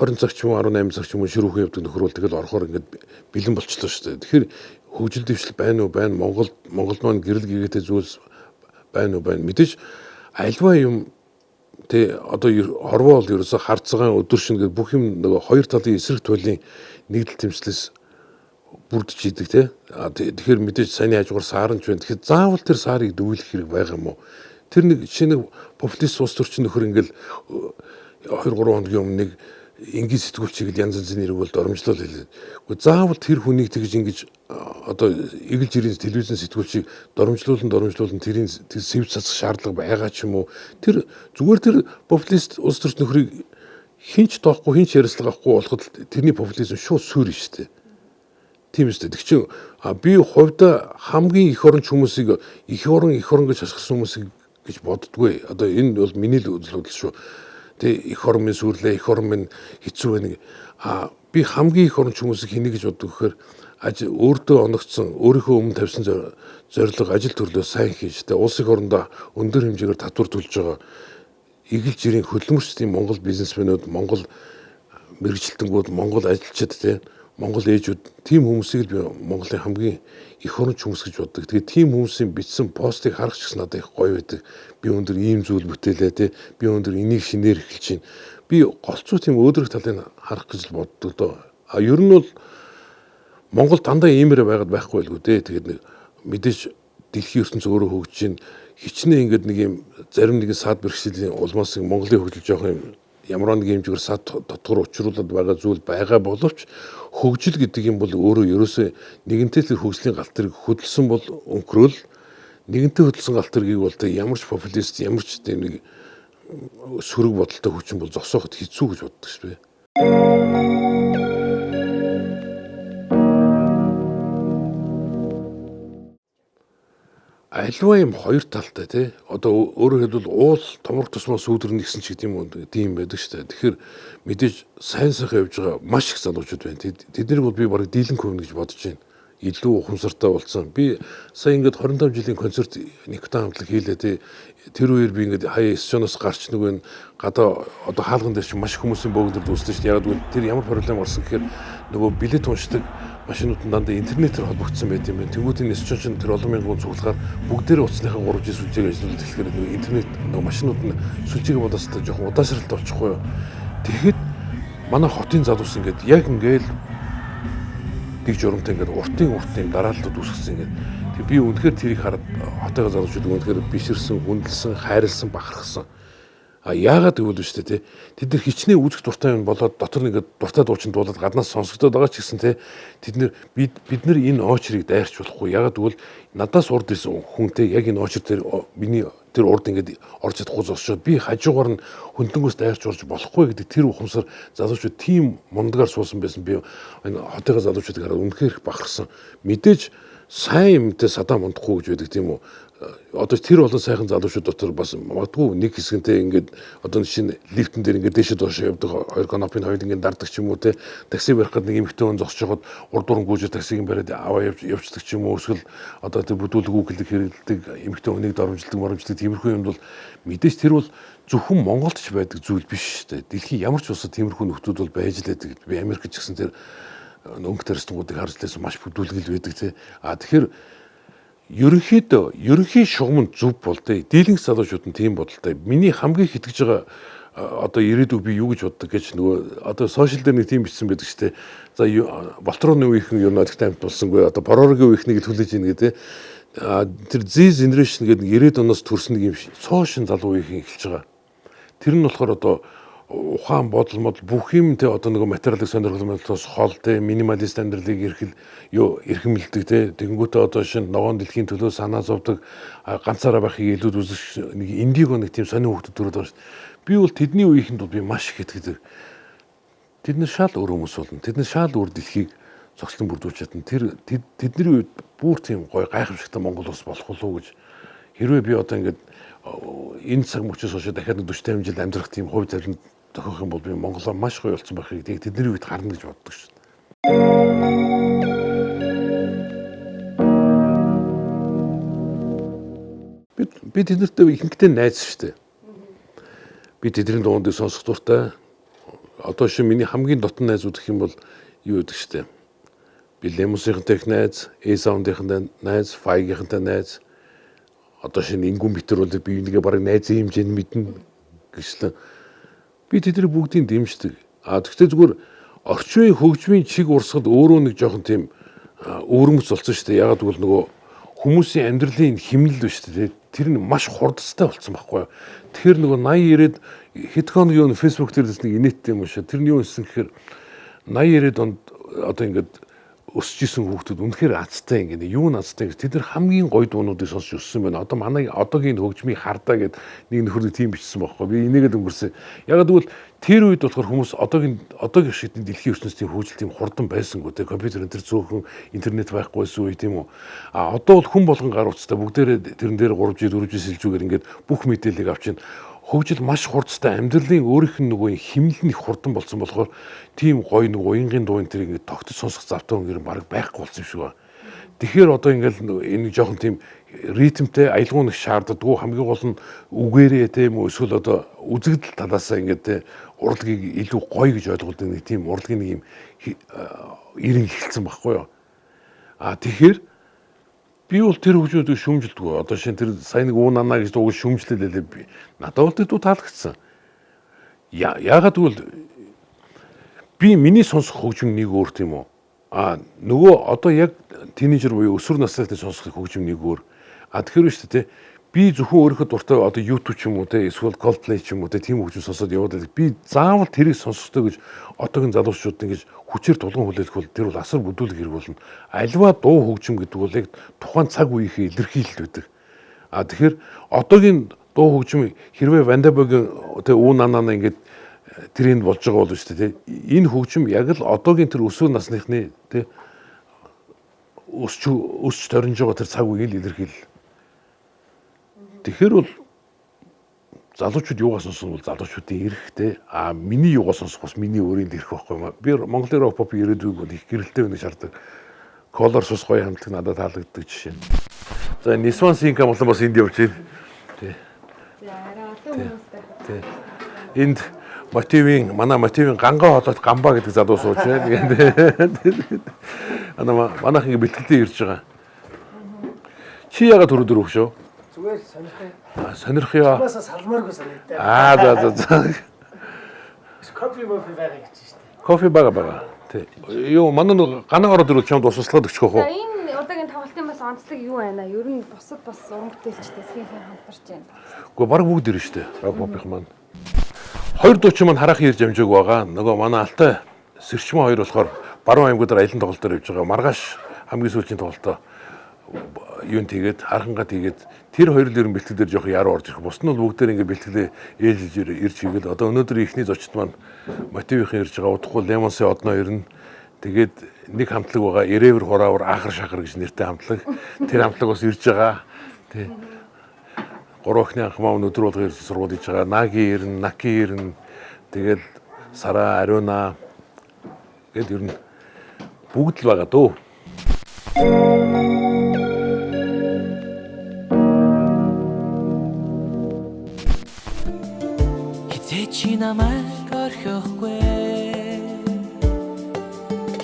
20 цаг ч юм уу 18 цаг ч юм уу ширүүхэн явдаг нөхөр бол тэгэл орохоор ингээд бэлэн болчлоо шүү дээ. Тэгэхээр хөгжил дэвшил байна уу байна. Монголд маань гэрэл гэгээтэй зүйлс байна уу байна. Мэдээж альва юм тэ одоо хорвоо бол ерөөсө хар цагаан өдөр шөнө гэдэг бүх юм нөгөө хоёр талын эсрэг туйлын нэгдэл тэмцлээс бүрдэж идэг те. Тэгэхээр мэдээж саяны хажуугаар сааранч байна. Тэгэхээр заавал тэр саарыг дүүлэх хэрэг байгаа юм уу? Тэр нэг жишээ нэг популист улс төрчин нөхөр ингээл 2 3 хоногийн өмнө нэг энгийн сэтгүүлчийг л янз янзын нэрийг бол доромжлол хэлээ. Гэхдээ заавал тэр хүнийг тэгж ингэж одоо эгэл жирийн телевизэн сэтгүүлчийг доромжлуулан тэрийн сэвж цацах шаардлага байгаа ч юм уу? Тэр зүгээр тэр популист улс төрч нөхрийг хинч тоохгүй хинч ярилцлага авахгүй болоход тэрний популизм шууд сүйрэн шүү дээ. Тийм үстэй. Тэг чинь би хувьдаа хамгийн их оронч хүмүүсийг их орон гэж хашгирсан хүмүүсийг гэж боддгоо. Одоо энэ бол миний л үзэл бодол шүү. Тэ их орон минь сүрлээ, их орон минь хэцүү байна. Би хамгийн их оронч хүмүүсийг хэнийг гэж боддог гэхээр өөртөө оногдсон, өөрийнхөө өмнө тавьсан зорилго, ажил төрлөө сайн хийж, тэ улс их орондоо өндөр хэмжээгээр татвар төлж байгаа эгэл жирийн хөдөлмөрчдийн Монгол бизнесмэнүүд, Монгол мэргэжилтэнгүүд, Монгол ажилчид, тэ Монгол ээжүүд, тийм хүмүүсийг л би Монголын хамгийн их оронч хүмүүс гэж боддог. Тэгээд тийм хүмүүсийн бичсэн постыг харах ч гэсэн надад их гоё байдаг. Би өндөр ийм зүйл бүтээлээ, тэ би өндөр энийг шинээр эхэлж байна. Би голцоо тийм өөдрөг талыг харах гэж л боддог доо. А ер нь бол Монгол дандаа иймэрэ байгаад байхгүй байлгүй дээ. Тэгээд нэг мэдээж дэлхийн ертөнц өөрөө хөгжиж байна. Хичнээн ингээд нэг юм зарим нэгэн сад бэрхшээлийн улмаас Монголын хөгжил жоох юм ямар нэг хэмжээгээр сад дотгор учруулад байгаа зүйл байгаа боловч хөгжил гэдэг юм бол өөрөө ерөөсөө нэгэнтэй тэр хөгжлийн галт тэрэг хөдөлсөн бол өнгөрөөл нэгэнтэй хөдөлсөн галт тэргийг бол тэг ямар ч популист ямар ч тийм нэг сөрөг бодолтой хүчин бол зогсооход хэцүү гэж боддог шүү дээ. Альва юм хоёр талтай тий. Одоо өөрөөр хэлбэл уул томрох тусмаа сүүдэр нэгсэн ч гэдэг юм уу тийм байдаг шүү дээ. Тэгэхээр мэдээж сайн сайхан явж байгаа маш их залуучууд байна. Тэднийг бол би бараг дийлэнх хувь гэж бодож байна. Илүү ухамсартай болсон. Би сая ингээд 25 жилийн концерт Никотан хамтлаг хийлээ тий. Тэр үеэр би ингээд хаяа стадионоос гарч нөгөө энэ гадаа одоо хаалган дээр чинь маш их хүмүүсийн бөөгнөр дүүслээ шүү дээ. Яг гэвэл тэр ямар проблем гарсан гэхээр нөгөө билет уншдаг машинууд нь дандаа интернетээр холбогдсон байт юм байна. Тэнгүүтийн стадион чинь тэр олон мянган хүн цуглахаар бүгдээрээ утасныхаа 3G сүлжээг ажиллуулдаг. Тэгэхээр нөгөө интернет нөгөө машинууд нь сүлжээгээ бодоостой жоохон удаашралтай болчихгүй юу. Тэгэхэд манай хотын залуус ингээд яг ингээд дэг журамтай ингээд уртын дарааллууд үүсгэсэн ингээд. Тэг би үнэхээр тэрийг хараад хотын залуучууд үнэхээр биширсэн, хүндэлсэн, хайрлсан, бахархсан. А яагаад гэвэл шүү дээ тий. Тэд нар хичнээн үзэх дуртай юм болоод дотор нь ингээд дуртай дуучин дуулаад гаднаас сонсогдоод байгаа ч гэсэн тий. Тэд нар бид нар энэ очрыг дайрч болохгүй. Яагаад гэвэл надаас урд ирсэн хүнтэй яг энэ очр дээр миний тэр урд ингээд орж чадахгүй зогсоод би хажуугаар нь хөндлөнгөөс дайрч орж болохгүй гэдэг тэр ухамсар залуучууд тийм мундагаар суусан байсан. Би энэ хотын залуучуудыг хараад үнэхээр их бахархсан. Мэдээж сайн юмтай садаа мундахгүй гэж байдаг тийм үү. Одоо тэр олон сайхан залуучууд дотор бас магадгүй нэг хэсгэнтэй ингээд одоо шинэ лифтэн дээр ингээд дээшээ доошоо явдаг хоёр канопын хоёул ингээд дардаг ч юм уу те. Такси барих гээд нэг эмэгтэй хүн зогсож байхад урд дуран гүйж таксиг бариад аваа явцдаг ч юм уу. Эсвэл одоо тэр бүдүүлэг үгэлэг хэрэглэдэг эмэгтэй хүнийг доромжлдог моромжлдог тиймэрхүү юмд бол мэдээж тэр бол зөвхөн Монголд ч байдаг зүйл биш шүү дээ. Дэлхийн ямар ч улсад тиймэрхүү нөхдүүд бол байж л байдаг. Би Америкт ч гэсэн тэр өнгө тарстангуудыг харж лээсэн маш бүдүүлгэл байдаг те. А тэгэхээр ерөнхийдөө ерөнхий шугам нь зөв бол тэ. Дийлэнх залуучууд нь тийм бодолтой. Миний хамгийн их итгэж байгаа одоо ирээдүйг би юу гэж боддог гэж нөгөө одоо сошиал дээр нэг тийм бичсэн байдаг шүү дээ. За, Болтрооны үеийнхэн юу нөлөгтэй амт болсонгүй, одоо Боророгийн үеийнхнийг л хүлээж ийн гэдэг. Тэр Z generation гэдэг нэг 90-ад оноос төрсөн нэг юм цоошин залуу үеийнхэн эхэлж байгаа. Тэр нь болохоор одоо ухаан бодол модол бүх юм те, одоо нөгөө материалын сонирхол модлоос хол те, минималист амьдралыг эрхэл юу эрхэмлдэг те, тэгэнгүүтээ одоо шинэ ногоон дэлхийн төлөө санаа зовдөг, ганцаараа байхыг илүү үзэх нэг индиго нэг тийм сонин хүүхдүүд төрөөд байгаа шүү дээ. Би бол тэдний үеийнхэнд бол би маш их итгэдэг. Тэд нар шал өөр хүмүүс болно. Тэд нар шал өөр дэлхийг зогслон бүрдүүлж чадна. Тэр тэдний үед бүр тийм гоё гайхамшигтай Монгол улс болох болов уу гэж, хэрвээ би одоо ингээд энэ цаг мөчөөс хойш дахиад 45 жил амьдрах тийм хувь тавилан тохиох юм бол би Монголоо маш гоё болсон байхыг тэг тэдний үед харна гэж боддог шүү дээ. Би тэднэртэй ихэнхдээ найз шүү дээ. Би тэдний дуундыг сонсох дуртай. Одоо шин миний хамгийн дотн найзууд гэх юм бол юу гэдэг шүү дээ. Би Lemons-ийнхэнтэй их найз, A-Sound-ийнхэнтэй найз, Fire-гийнхэнтэй найз. Одоо шинэ Ингүн битэр бол би энийгээ бараг найзын хэмжээнд мэднэ гэжлэн. Би тэдний бүгдийг дэмждэг. А тэгвэл зүгээр орчин үеийн хөгжмийн чиг урсгал өөрөө нэг жоохон тийм өвөрмөц болсон шүү дээ. Ягаад гэвэл нөгөө хүмүүсийн амьдралын химнэл биш үү? Тэр нь маш хурдцтай болсон байхгүй юу? Тэгэхээр нөгөө 80 90-ад хэд хоногийн өмнө Facebook дээр нэг инээдтэй юм шиг. Тэр нь юу гэсэн гэхээр 80 90-ад онд одоо ингээд өсөж исэн хүүхдүүд үнэхээр азтай, ингээд юу нь азтай гэж, тэд нар хамгийн гоё дуунуудыг сонсч өссөн байна. Одоо манай одоогийн хөгжмийг хардаа гэд нэг нөхөр нэг тийм бичсэн байхгүй. Би энийгээд өнгөрсөн. Яг гэвэл тэр үед болохоор хүмүүс одоогийн шиг дэлхийн ертөнцийн хөгжил тийм хурдан байсангүй те, компьютер энэ төр цөөхөн, интернет байхгүй байсан үе, тийм үү. А одоо бол хүн болгон гар утастай, бүгдээрээ тэрэн дээр 3G 4G сэлжүүгээр ингээд бүх мэдээллийг авчин, хөгжил маш хурдтай, амьдралын өөрийнх нь нөгөө химнэл нь их хурдан болсон болохоор тийм гоё нэг уянгийн дуу энэ тэр ингээд тогтож сонсох завтай хүн баг байхгүй болсон юм шиг байна. Тэгэхээр одоо ингээд энэ жоохон тийм ритмтэй аялгау нэг шаарддаггүй, хамгийн гол нь үгээрээ тийм үү, эсвэл одоо үзэгдэл талаасаа ингээд те урлагийг илүү гоё гэж ойлгуулдаг нэг тийм урлагийн нэг юм эрен эхэлсэн байхгүй юу. А тэгэхээр би бол тэр хөгжмүүдийг шүүмжилдэггүй. Одоо шинэ тэр сайн нэг уу нанаа гэж дууг шүүмжлээ лээ би. Надад бол тэр дуу таалагдсан. Яагаад гэвэл би миний сонсох хөгжим нэг өөр, тийм үү? А нөгөө одоо яг тинейжер буюу өсвөр насны сонсох хөгжим нэг өөр. А тэгэхээр шүү дээ, би зөвхөн өөрийнхөө дуртай одоо YouTube ч юм уу те, эсвэл Coldplay ч юм уу те, тийм хөгжим сонсоод яваад байдаг. Би заавал тэрийг сонсох ёстой гэж одоогийн залуучууд ингэж хүчээр тулган хүлээлгэх бол тэр бол асар бүдүүлэг хэрэг болно. Альва дуу хөгжим гэдэг бол яг тухайн цаг үеийнхээ илэрхийлэл байдаг. А тэгэхээр одоогийн дуу хөгжим хэрвээ Вандабогийн те үү нанаа ингээд тренд болж байгаа бол шүү дээ те. Энэ хөгжим яг л одоогийн тэр өсвөр насныхны те өсч торнж байгаа тэр цаг үеийн илэрхийлэл. Тэгэхээр бол залуучууд юугаа сонсох нь бол залуучуудын эрхтэй. А миний юугаа сонсох бас миний өөрийн эрх байхгүй юм. Би Монголын рок поп ирээдүйг бол их гэрэлтэй байна шаарддаг. Color сус гоё хамтлаг надад таалагддаг жишээ. За, Nissan Sinka болон бас энд явж байна. Тий. За, арай олон хүмүүс байх. Тий. Энд мотивын манай мотивын гангаа хоолойт Гамба гэдэг залуу сууж байна. Манайх ингэ бэлтгэлтэй ирж байгаа. Чи ягаад түрүү дөрөв шүү? Зүгээр л сонирхъя. Сонирхъя. Чамаасаа салмааргүй санагдаа. Аа, за. Кофе мофи байгаа гэж шүү дээ. Кофе бага. Тий. Юу манай нэг ганаа ороод ирвэл чамд ус услаад өчөх За, уу? энэ удаагийн тоглолтын бас онцлог юу байна? Ер нь бусад бас уран бүтээлчдээс хин хин хамтарч байна. Үгүй, баг бүгд ирнэ шүү дээ. Рок попын маань. Хоёр дуучин маань хараахан ирж амжаагүй байгаа. Нөгөө манай Алтай Сэрчмэн хоёр болохоор Баруун аймагуудаар аялан тоглолтоор явж байгаа. Маргааш хамгийн сүүлийн тоглолтоо юун тэгээд хархангаа тэгээд тэр хоёр л ер нь бэлтгэл дээр жоох яруу орж ирэх. Бус нь бол бүгдээр ингэ бэлтгэлээ ээлжиж ирж хийгээл. Одоо өнөөдөр эхний зочд маань мотивийн ирж байгаа. Удахгүй Lemons-ийн одноо ирнэ. Тэгээд нэг хамтлаг байгаа. Эревэр хураавар ахар шахар гэж нэртэй хамтлаг. Тэр хамтлаг бас ирж байгаа. Тэ. Гурван охины анх маа өнөөдөр болго ирж сургууль хийж байгаа. Наги ирнэ, Наки ирнэ. Тэгэл Сара, Ариуна гэд ер нь бүгд л байгаа дөө. Хизээ чи намайг орхиохгүй,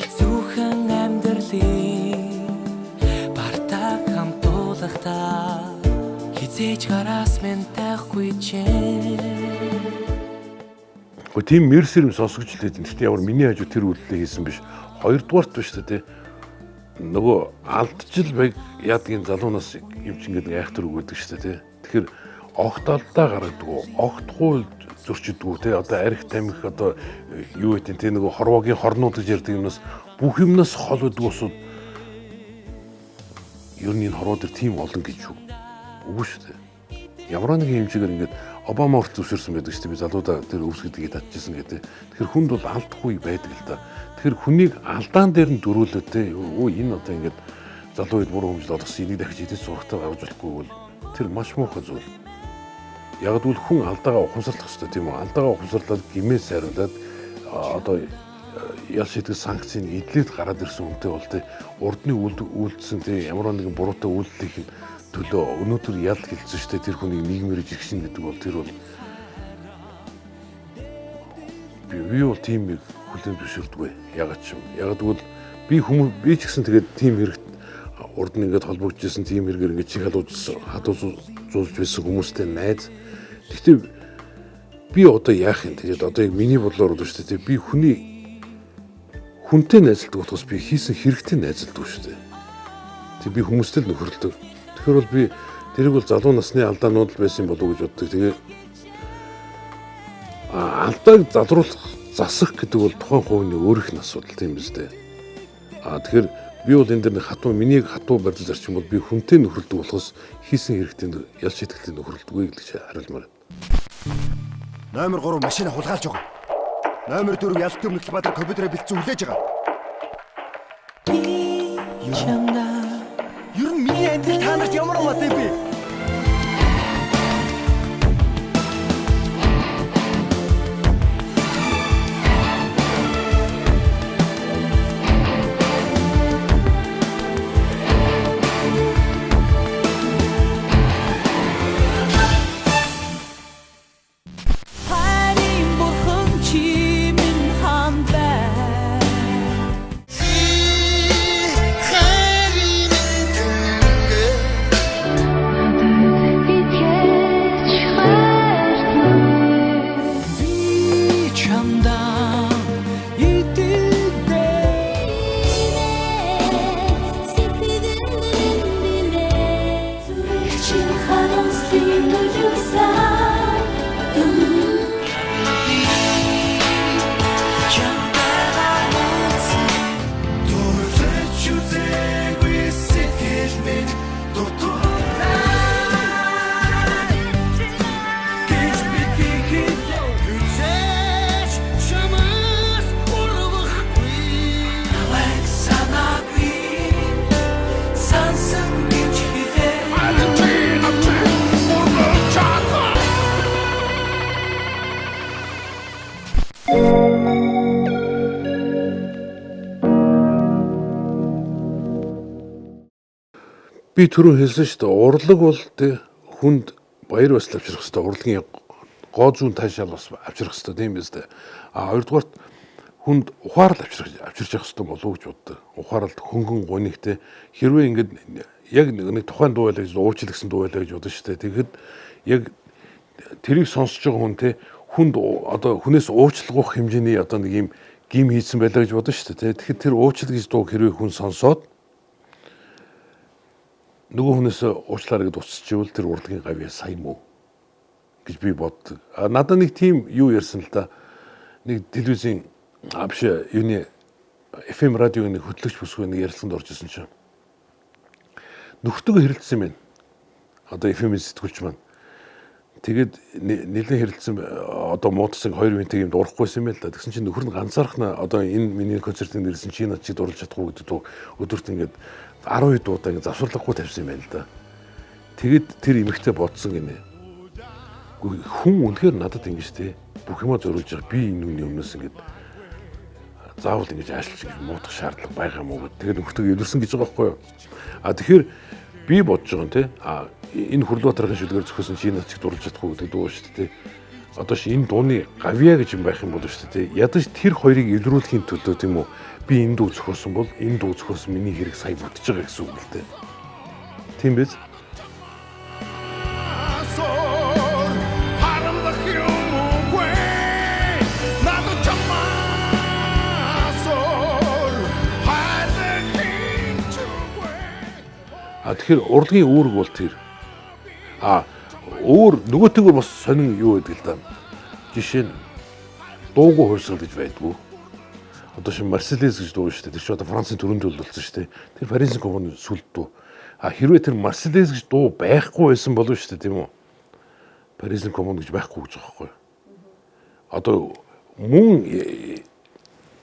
хэцүүхэн амьдралын бартаг хамтуулахдаа хизээч гараас минь тайхгүй чинь. Гэхдээ тийм мерсэр юм сонсогч л хэдэн. Гэхдээ ямар миний хажуу тэр үйлдэлээ хийсэн биш. Хоёрдугаарт биш үү те. Нөгөө алдчил байг яадгийн залуунаас юм чинь ингээд айхтар өгöd шүү дээ те. Тэгэхээр огт алдаа гаргадаг, огт хууль зөрчидгүү те. Одоо арх тамхи одоо юу гэдэг те нөгөө хорвоогийн хорнууд гэж ярьдаг юмнаас бүх юмнаас хол өгдөг усуд ер нь энэ хорвоо дээр тийм олон гэж юу. Үгүй шүү дээ. Ямар нэгэн хэмжээгээр ингээд Обама хүртэл зөвшөөрсөн байдаг шүү дээ. Би залуудаа тэр өвс гэдгийг татчихсан гэдэг. Тэгэхээр хүнд бол алдах үе байдаг л да. Тэгэхээр хүнийг алдаан дээр нь дөрүүлээ те. Өө энэ одоо ингээд залуу үед буруу хэмжил олгосон энийг дахиж идэж сурахтаа гаргаж болохгүй бол тэр маш муухай зүйл. Яг гэвэл хүн алдаагаа ухамсарлах хэрэгтэй тийм үү? Алдаагаа ухамсарлаад гимээ сайруулад одоо ял шийтгэл санкцыг эдлээд гараад ирсэн хүнтэй бол те урдны үйлдсэн те ямар нэгэн буруутай үйлдэлийг төлөө өнөөдөр ял хэлсэн шүү дээ тэр хүнийг нийгмээр жигшин гэдэг бол тэр бол би бол тийм нэг хүлээн зөвшөөрдөггүй. Ягаад ч юм. Ягаад гэвэл би хүмүүс би ч гэсэн тэгээд тийм хэрэгт урд нь ингээд холбогдчихсэн тийм хэрэгээр ингээд чиг халуужуулж байсан хүмүүстэй найз. Гэхдээ би одоо яах юм? Тэгээд одоо яг миний бодлоор бол шүү дээ би хүний хүнтэй найзалдаг болохоос би хийсэн хэрэгтэй найзалдаг шүү дээ. Тэг би хүмүүстэй л нөхөрлөдөг. Тэгэхээр бол би тэрийг бол залуу насны алдаанууд л байсан болов уу гэж боддог. Тэгээ алдааг залруулах, засах гэдэг бол тухайн хувийн өөрийнх нь асуудал тийм биз дээ. Тэгэхээр би бол энэ дэр нэг хатуу миний хатуу барьж зарчим бол би хүнтэй нөхөрлөдөг болохоос хийсэн хэрэгтэй ял шийтгэлтэй нөхөрлөдөггүй гэж хариулмаар байна. Номер 3 машина хулгайлж байгаа. Номер 4 ялт өмнөх Баатар компьютерээ бэлдсэн хүлээж байгаа. Ер нь миний амьдрал та нарт ямар хамаатай бэ? Би түрүү хэлсэн шүү дээ. Урлаг бол хүнд баяр баясгал авчрах хэрэгтэй. Урлагийн гоо зүүн таашаал бас авчрах хэрэгтэй тийм биз дээ. А хоёрдугаарт хүнд ухаарал авчирч явах хэрэгтэй болов уу гэж боддог. Ухаарал хөнгөн гунигтэй хэрвээ ингээд яг нэг тухайн дуу байлаа гэж уучлал гэсэн дуу байлаа гэж бодсон шүү дээ. Тэгэхэд яг тэрийг сонсож байгаа хүн те хүнд одоо хүнээс уучлах хэмжээний одоо нэг юм гим хийсэн байлаа гэж бодсон шүү дээ. Тэгэхэд тэр уучлал гэж дуу хэрвээ хүн сонсоод нөгөө хүнээс уучлаарай гэдээ уцчихвал тэр урлагийн гавьяа сайн мүү гэж би боддог. А надад нэг тийм юу ярьсан л да. Нэг телевизийн биш юуны FM радиогийн нэг хөтлөгч бүсгүй нэг ярилцлаганд орж исэн чинь нөхдөгөө хэрэлдсэн юм байна. Одоо FM-ийн сэтгүүлч маань. Тэгээд нэлээд хэрэлдсэн одоо муудсан хоёр минутыг юм дуурахгүйсэн юм л да. Тэгсэн чинь нөхөр нь ганцаархна одоо энэ миний концертын нэрсэн чи над чи дурлж чадахгүй гэдэг дуу өдөрт ингээд 12 дуудаа ингээд завсарлахгүй тавьсан юм байна л да. Тэгэд тэр эмэгтэй бодсон гинэ. Хүн үнэхээр надад ингэж те бүх юмаа зориулж байгаа. Би энэ хүний өмнөөс ингээд заавал ингэж аашилж ингэж муудах шаардлага байгаа юм уу гэд. Тэгээд нөхдөг илэрсэн гэж байгаа байхгүй юу? А тэгэхээр би бодож байгаа юм те. А энэ Хүрлбаатарын шүлгээр зөхиөсөн чи над чиг дурлж чадахгүй гэдэг дуу шүү дээ. Одоо ш энэ дууны гавьяа гэж юм байх юм бол шүү дээ. Ядаж тэр хоёрыг илрүүлэхийн төлөө тийм үү би энэ дуу зөхиөсөн бол энэ дуу зөхиөсөн миний хэрэг сая бүтэж байгаа гэсэн үг л дээ. Тийм биз? А тэгэхээр урлагийн үүрэг бол тэр. А өөр нөгөөтэйгөр бас сонин юу гэдэг л да. Жишээ нь дуугүй хувьсгал гэж байдгүй. Одоо шин Марселез гэж дуу шүү дээ. Тэр чинь одоо Францын төрөнд төлөвлөсөн шүү дээ. Тэр Парисын коммуны сүлд дуу. А хэрвээ тэр Марселез гэж дуу байхгүй байсан болов шүү дээ, тийм үү? Парисын коммун гэж байхгүй гэж байгаа байхгүй юу? Одоо мөн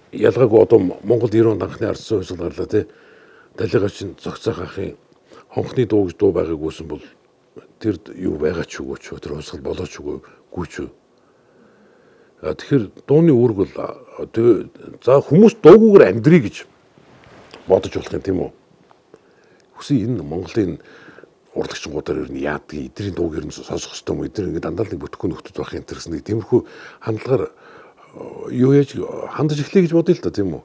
ялгаагүй одоо Монгол 90 онд анхны ардсан хувьсгал гарлаа тий. Талигаа чинь зохицоох ахын хонхны дуу гэж дуу байгаагүйсэн бол тэр юу байгаа ч үгүй ч тэр хувьсгал болооч үгүй гүйч үү. Тэгэхээр дууны үүрэг бол за хүмүүс дуугүйгээр амьдрий гэж бодож болох юм тийм үү? Хүсэн энэ Монголын урлагчингуудаар ер нь яадаг, эдний дууг ер нь сонсох ёстой юм уу? Эдгээр ингээд дандаа л нэг бүтэхгүй нөхдөд байх юм тэрсэн нэг тиймэрхүү хандлагаар юу яаж хандаж эхлэе гэж бодъё л да тийм үү?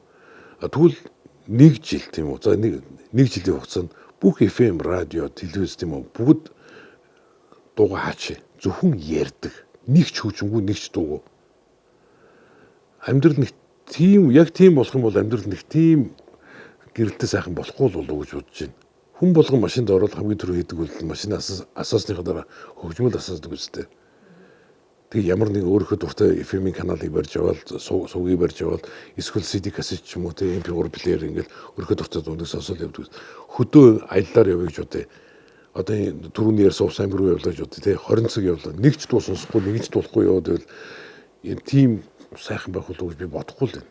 Тэгвэл нэг жил тийм үү? За нэг жилийн хугацаанд бүх FM, радио, телевиз тийм үү? Бүгд дуугаа хаач. Зөвхөн ярьдаг. Нэг ч хөгжимгүй, нэг ч дуугүй. Амьдрал нэг тийм яг тийм болох юм бол амьдрал нэг тийм гэрэлтэй сайхан болохгүй л болов уу гэж бодож байна. Хүн болгон машинд ороод хамгийн түрүү хийдэг үйлдэл машин асаасныхаа дараа хөгжмөл асаасдаг үстэй. Тэгээ ямар нэг өөрийнхөө дуртай FM-ийн каналыг барьж аваад сувгийг барьж аваад эсвэл CD кассет ч юм уу тэ MP3 плеер ингээл өөрийнхөө дуртай дууныг сонсоод явдаг. Хөдөө аяллаар явъя гэж бодъё. Одоо энэ түрүүний ярьсан Увс аймаг руу явлаа гэж бодъё тэ 20 цаг явлаа. Нэг ч дуу сонсохгүй, нэг ч дуулахгүй яваад байвал энэ тийм сайхан байх болов уу гэж би бодохгүй л байна.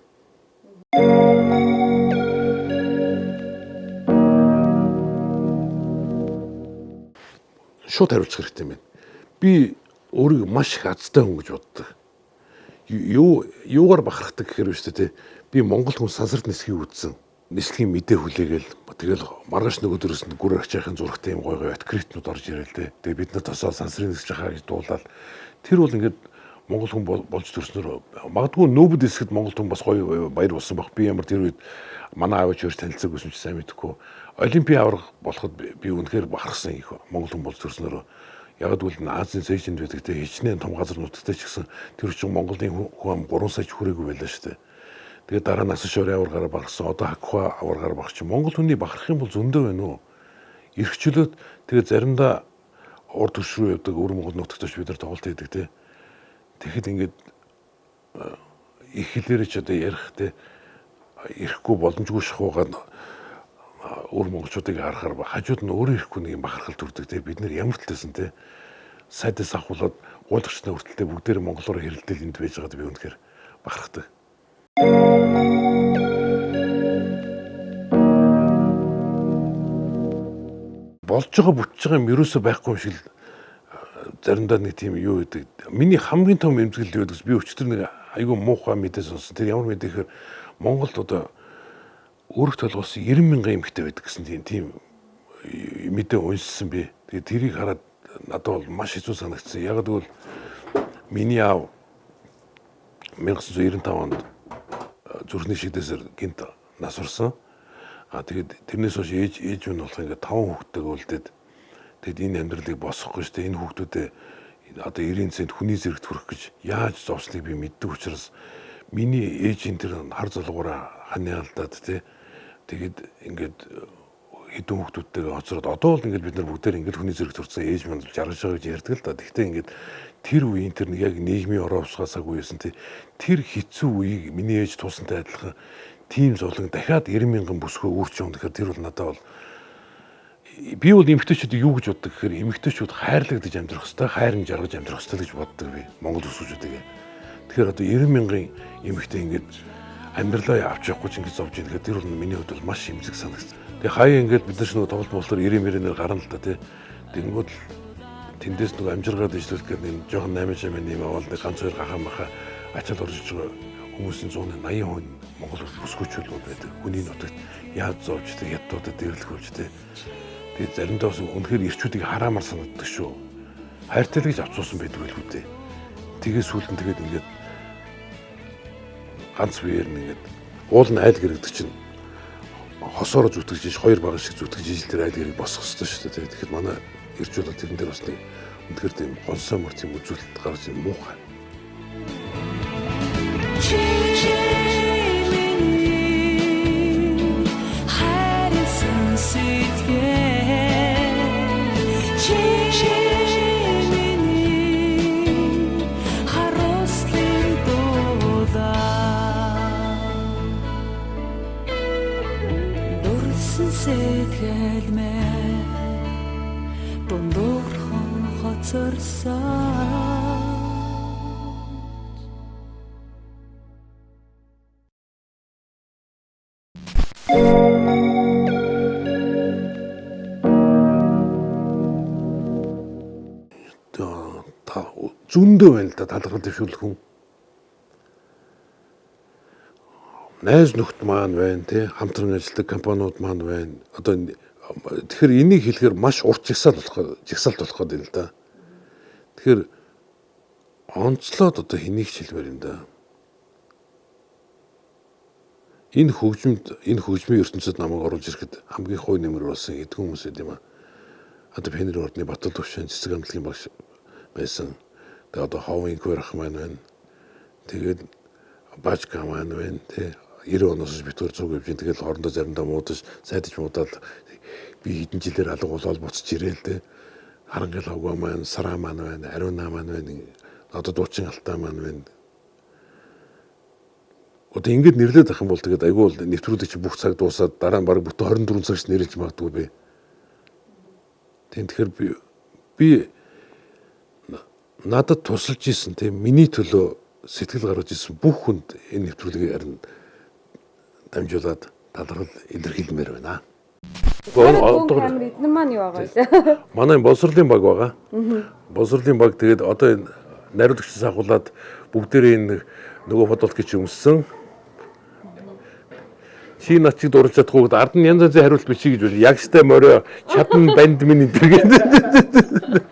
Шууд хариулчих хэрэгтэй юм байна. Би өөрийгөө маш их азтай хүн гэж боддог. Юугаар бахархдаг гэхээр биш үү те. Би Монгол хүн сансарт нисхийг үзсэн. Нислэгийн мэдээ хүлээгээл тэгэл маргааш нөгөөдөрөөс нь гүр ачаахын зурагтай юм гой гой открытнууд орж ирээл те. Тэгээ бид нар тосоо сансрын нисэж байгаа гэж дуулаад тэр бол ингээд Монгол хүн болж төрснөөр магадгүй нүүбэд нисгэд Монгол хүн бас гоё баяр болсон баг. Би ямар тэр үед манай аав ээж танилцаагүй юм чи сайн мэдэхгүй. Олимпийн аварга болоход би үнэхээр бахархсан их Монгол хүн болж төрснөөр. Яг гэвэл Азийн цээжинд байдаг те хичнээн том газар нутагтай ч гэсэн тэр чинь Монголын хүн ам 3 сая ч хүрээгүй байлаа шүү дээ. Тэгээд дараа нь Асан шорын аваргаараа бахарсан. Одоо Хакхуа аваргаар бахарч. Монгол хүний бахарх юм бол зөндөө байна уу? Эрхчлөөд тэгээд заримдаа урд түвш рүү явдаг өвөр Монгол нутагтайч бид нар тоглолт хийдэг те. Тэгэхэд ингээд их хэлээрээ ч одоо ярих те ирэхгүй боломжгүй шахуугаад өвөр монголчуудыг харахаар хажууд нь өөрөө ирэхгүй нэг юм бахархал төрдөг те. Бид нэр ямар талсэн те сайдаас ахуулаад гуйлагчны хүртэл бүгдээр монголоор хэрэлдэл энд байж байгаад би үнэхээр бахархдаг. Болж байгаа бүтэж байгаа юм ерөөсөө байхгүй юм шиг л заримдаа нэг тийм юу гэдэг. Миний хамгийн том эмзэглэл юу гэдэг би өчтөр нэг айгүй муухай мэдээ сонссон. Тэр ямар мэдээ гэхээр Монголд одоо өөрөх толгоос 90 мянган эмэгтэй байдаг гэсэн тийм мэдээ уншсан би. Тэгээд тэрийг хараад надад бол маш хэцүү санагдсан. Яг гэвэл миний аав 1995 онд зүрхний шигдээсээр гинт нас орсон. А тэгээд тэрнээс хойш ээж минь болох ингээд 5 хүүхэдтэйг үлдээд тэгэд энэ амьдралыг босгохгүй шүү дээ. Энэ хүүхдүүдээ одоо 90 цент хүний зэрэгт хүрэх гэж яаж зовсныг би мэддэг учраас миний ээжийн тэр хар золгоороо ханиалдаад тий тэгээд ингээд хэдэн хүүхдүүдтэйгээ хоцроод одоо бол ингээд бид нар бүгдээр ингээд хүний зэрэгт хүрсэн ээж минь жаргаж байгаа гэж ярьдаг л да. Гэхдээ ингээд тэр үеийн тэр нэг яг нийгмийн ороо усгаа цаг үеэсэн тий тэр хэцүү үеийг миний ээж туусантай адилхан тийм зовлон дахиад 90 мянган бүсгүй үүрч юм. Тэгэхээр тэр бол надад бол би бол эмэгтэйчүүдийг юу гэж боддог гэхээр эмэгтэйчүүд хайрлагдаж амьдрах ёстой, хайрын жаргаж амьдрах ёстой гэж боддог би Монгол бүсгүүчүүдийг. Тэгэхээр одоо 90 мянган эмэгтэй ингээд амьдралаа авч явахгүй ч ингэж зовж ийн гэхээр тэр бол миний хувьд бол маш эмзэг санагдсан. Тэгээ хаяа ингээд бид нар ч нөгөө тоглолт молтоор 90 мөрөнөр гарна л да тий. Тэнгүүд л тэндээс нөгөө амжиргаад ижлүүлэх гэдэг нэг жоохон 8 шамын нэм аваад нэг ганц хоёр гахаа маха ачаал орж иж байгаа хүмүүсийн 180% нь Монгол бүсгүүчүүд байдаг. Хүний нутагт яаж зовж тий хятадуудад дэрлэх болж тий. Тэгээ заримдаа бас үнэхээр ирчүүдийг хараамар санагддаг шүү. Хайртай л гэж авцуулсан байдаг байлгүй дээ. Тэгээ сүүлд нь тэгээд ингээд ганц биеэр нь ингээд уул нь айл гэрэгдэг чинь хосоороо зүтгэж иж хоёр баг шиг зүтгэж ижил тэр айл гэрийг босгох ёстой шүү дээ. Тэгэхээр манай ирчүүд бол тэрэн дээр бас нэг үнэхээр тийм гонсой мөр тийм үзүүлэлт гаргаж юм муухай. Чи миний хайрласан сэтгэл. Дундуурхан хоцорсон. Та зөндөө байна л да талархал дэвшүүлэх хүн. Найз нөхд маань байна тий, хамтран ажилладаг компаниуд маань байна. Одоо тэгэхээр энийг хэлэхээр маш урт жагсаал болох гэдэг юм л да. Тэгэхээр онцлоод одоо хэнийг ч хэлмээр юм да. Энэ хөгжимд, энэ хөгжмийн ертөнцид намайг оруулж ирэхэд хамгийн хувь нэмэр болсон хэдэн хүмүүс байд юм аа. Одоо Пенер ордны Батал төвшин цэцэг хамтлагийн багш байсан. Тэгээ одоо Ховын Квэрх маань байна. Тэгээд Бажка маань байна тий. 90 оноос бид хоёр цуг явж, тэгэл хоорондоо заримдаа муудаж, сайдаж муудаал би хэдэн жилээр алга болоод буцаж ирээл тий. Харангал хогоо маань, Сараа маань байна, Ариуна маань байна. Одоо Дуучин Алтаа маань байна. Одоо ингэж нэрлээд ах юм бол тэгээд айгүй бол нэвтрүүлэг чи бүх цаг дуусаад дараа нь баг бүтэн 24 цагч нэрлэж магадгүй би. Тийм, тэгэхээр би надад тусалж исэн тийм миний төлөө сэтгэл гаргаж исэн бүх хүнд энэ нэвтрүүлгийг харин дамжуулаад талархал илэрхийлмээр байна. Одоо эдгээр маань юу байгаа вэ? Манай боловсролын баг байгаа. Боловсролын баг тэгээд одоо энэ найруулагчаас ахуулаад бүгдээрээ энэ нөгөө футбол гэж өмссөн. Чи над чиг дурлж чадахгүй ард нь янз янзын хариулт бичиж гэж байна. Ягштай морио чадан банд минь энэ гэдэг.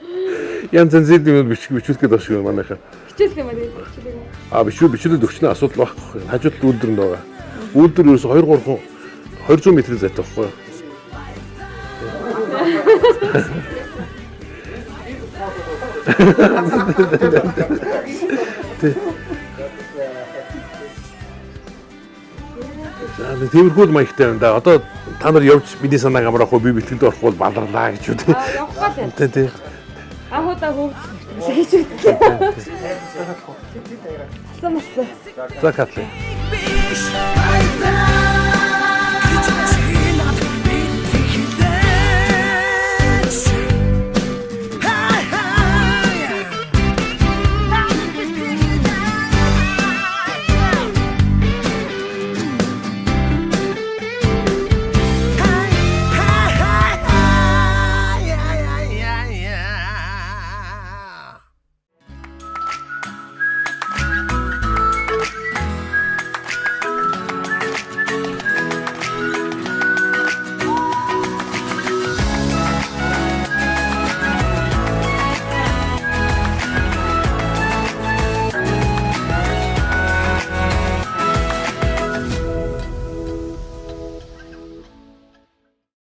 Янз янзын юм бичүүлэх гээд байна шиг манайхаа. Хичээлсэн юм аа тэгээд хичээлээ. А бичүүлээд өгчнө асуудал байхгүй. Хажууд үйлдвэр нь байгаа. Үйлдвэр ерөөсө 2 3 200 метрийн зайтай байхгүй юу? За тиймэрхүү л маягтай байна да. Одоо та нар явж миний санааг амраах уу, би бэлтгэлд орохгүй бол баларлаа гэж үү. Явах гал. Тий, тий. Анхудаа хөвгч хийж үзлээ. Тасан масан. За Катлин. Биш баяртай.